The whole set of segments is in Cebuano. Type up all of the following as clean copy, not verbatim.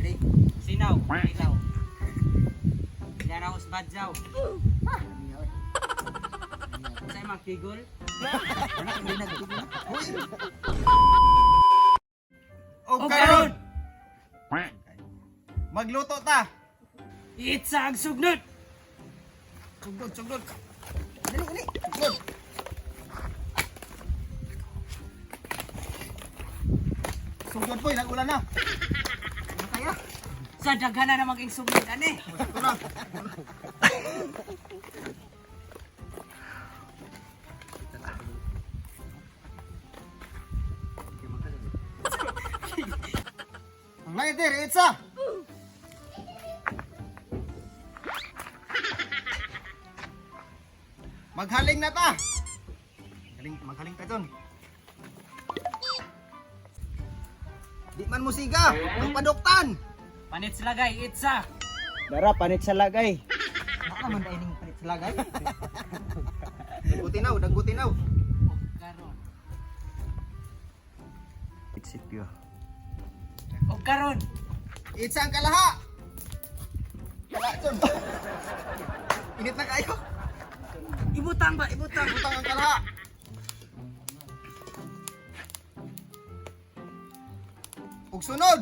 Ready? Sinaw, ilaw. Yan ako sa badyaw. Sa imang kigol. Wala, hindi na. Hindi na. Og Og karon, karon, magluto ta. Itsa ang sugnod. Sugdod, sugdod. Dali, dali. Sugdod. Sugdod po, nag-ulan na. Ano kaya? Sa daghan na maging sugnod ani. Ito na. Ang lighter, itsa! Maghaling na ta! Maghaling, maghaling ta dun. Di man musiga, magpaduktan! Panit sa lagay, itsa. Dara, panit sa lagay. Baka man dahil ning palit sa lagay. Dagutinaw, dagutinaw. Og karon. Itsipyo. Og karon. Itsa ang kalaha! Kalaha dun. Init na kayo. Ibutang ba, ibutang. Butang ang kalaha. Ug sunod.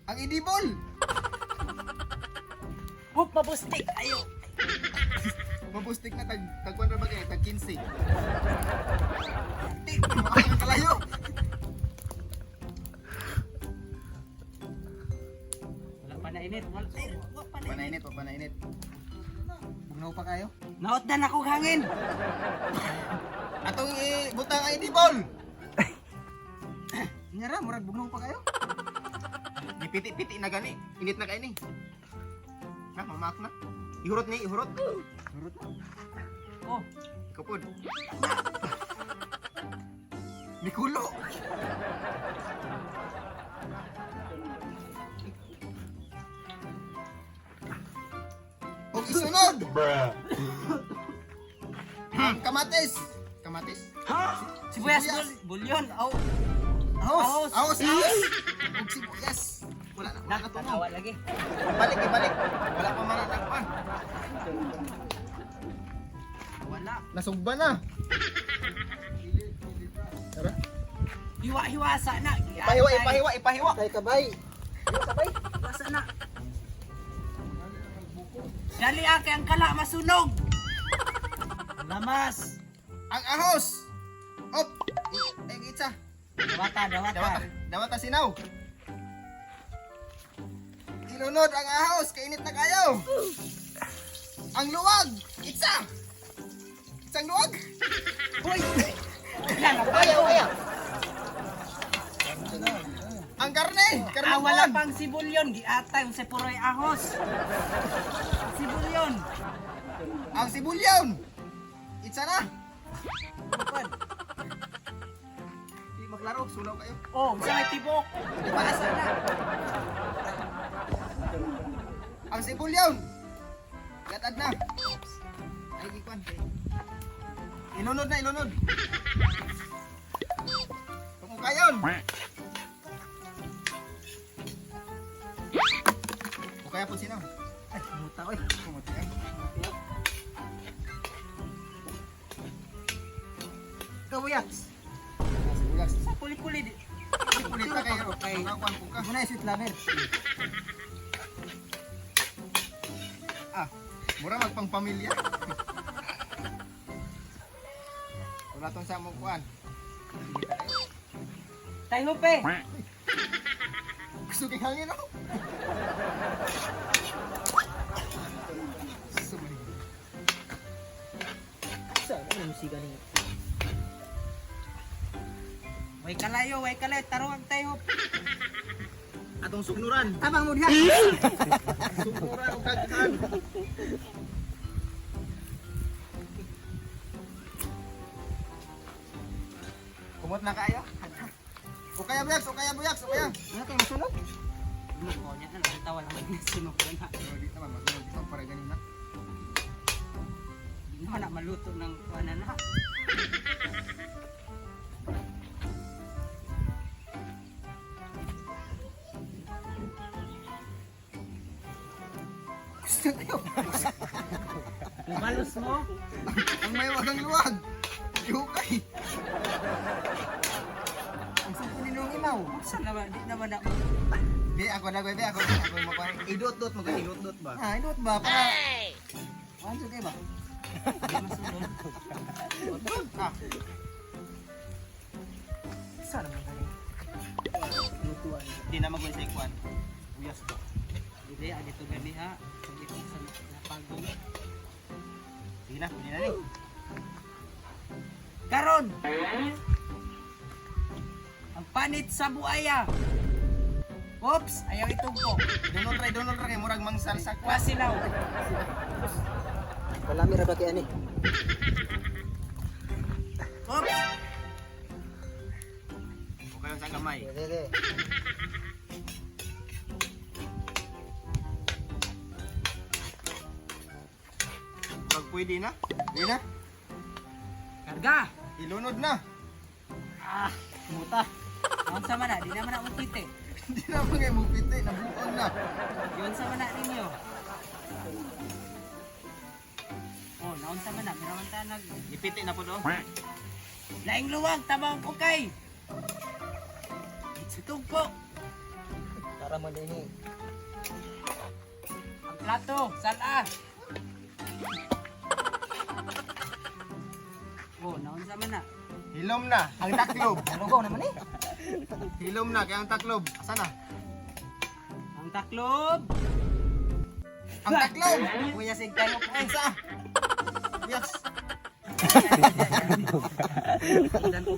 Ang idibol. Hup mabustik ayo. Mabustik na tag tagkuan ra ba kay tag 15. Di ang kalayo. Wala pa na init, wala. Ay, wala pa na init. Panainit, pa panainit. Bugnaw pa kayo? Naot na akong hangin. Atong ibutang ang idibol. Ngara, murag bugnaw pa kayo? Gipiti-piti na gani. Init na kay ni. Na mamak na. Ihurot ni, ihurot. Hurot na. Oh, Ikaw pod. Nikulo. Og isunod. Ang kamatis. Kamatis. sibuyas Sibuyas. bulyon. Aw, Ahos. Ahos. Ahos. Ahos. Og sibuyas. Wala na, wala na tungo. tanawa lagi. Ibalik, ibalik. Wala pa man na kuan. Wala. Nasugba na. Tara. Hiwa-hiwasa na. Ipahiwa, ipahiwa, ipahiwa. Tay kabay. Kabay. Hiwasa na. Dali ake ang kala masunog. Lamas. Ang ahos. Op. Ay, itsa. Dawata, dawata. Dawata, dawata sinaw. Ilunod ang ahos, kainit na kayo. Ang luwag, itsa. Isang luwag. Hoy. Wala na Kaya, kaya. Ang karne, karne Ah, wala pang sibulyon. Giatay sa puroy ahos. Sibulyon. Ang sibulyon. Itsa na. Di maglaro, sulaw kayo. Oh, sa may tibok. Ipasa na. Ang sibulyon. Gatad na. Ay, gikwan. Ilunod na, ilunod. Tumukayon. O kaya po sinaw. Ay, muta oy. Kumuti ay. Kabuyaks. Sibuyas. Sa puli-puli di. Kulit na kayo. Kay kuan po ka. Muna sweet lover. Ah, mura magpangpamilya. Wala tong sa mong kuan. Tayo pe. Gusto kay hangin ako. Sumay. Sa ano musika ni? Way kalayo, way kalayo. Tarong ang tayo. Atong sugnuran. Tabang mo diha. Sugnuran og daghan. Kumot na kayo. O kaya buyaks, o kaya buyaks, o kaya. Ano kayo masunog? Ano niya na lang tawa lang nagsunog ko na. Pero di naman masunog ito para ganin na. Di naman na maluto ng kuan na. Na kayo. Malos mo. Ang may wagang luwag. Ihukay. Ang sumpo ninong imaw. Saan naman? Di naman na. Be, ako na, be, ako. Ako makuha. Idot-dot mo idot-dot ba? Ah, idot ba? Para... One, two, three ba? Ah, Saan naman gani? Lutuan. Di na magway sa ikwan. Uyas ba? Dili, agito gani ha. Pag sa napagong. Sige na, pwede na ni. Karon! Ang panit sa buaya. Oops! Ayaw itugpo. Donald Ray, Donald Ray, murag mang sarsak. Kwasilaw. Kalami ra ba kay ani? Oops! Okay lang sa kamay. Dede. Pag pwede na. Pwede na? Karga! Ilunod na. Ah! Muta. Ang sama na, di naman na mupite. Hindi na mga mupit eh, nabuang na. Yun sama na ninyo. Oh, naon sama na, meron ta nag Ipiti na po do. Laing luwag, tabang ukay. Tugpo. Tara mo dinhi. Ang plato, sala. Oh, naon sama na. Hilom na, ang taklob. Nalugaw naman eh. Hilom na, kaya ang taklob. Asa na? Ang taklob. Ang taklob! Kuya sig tayo po. Isa! Yes! Ilan ko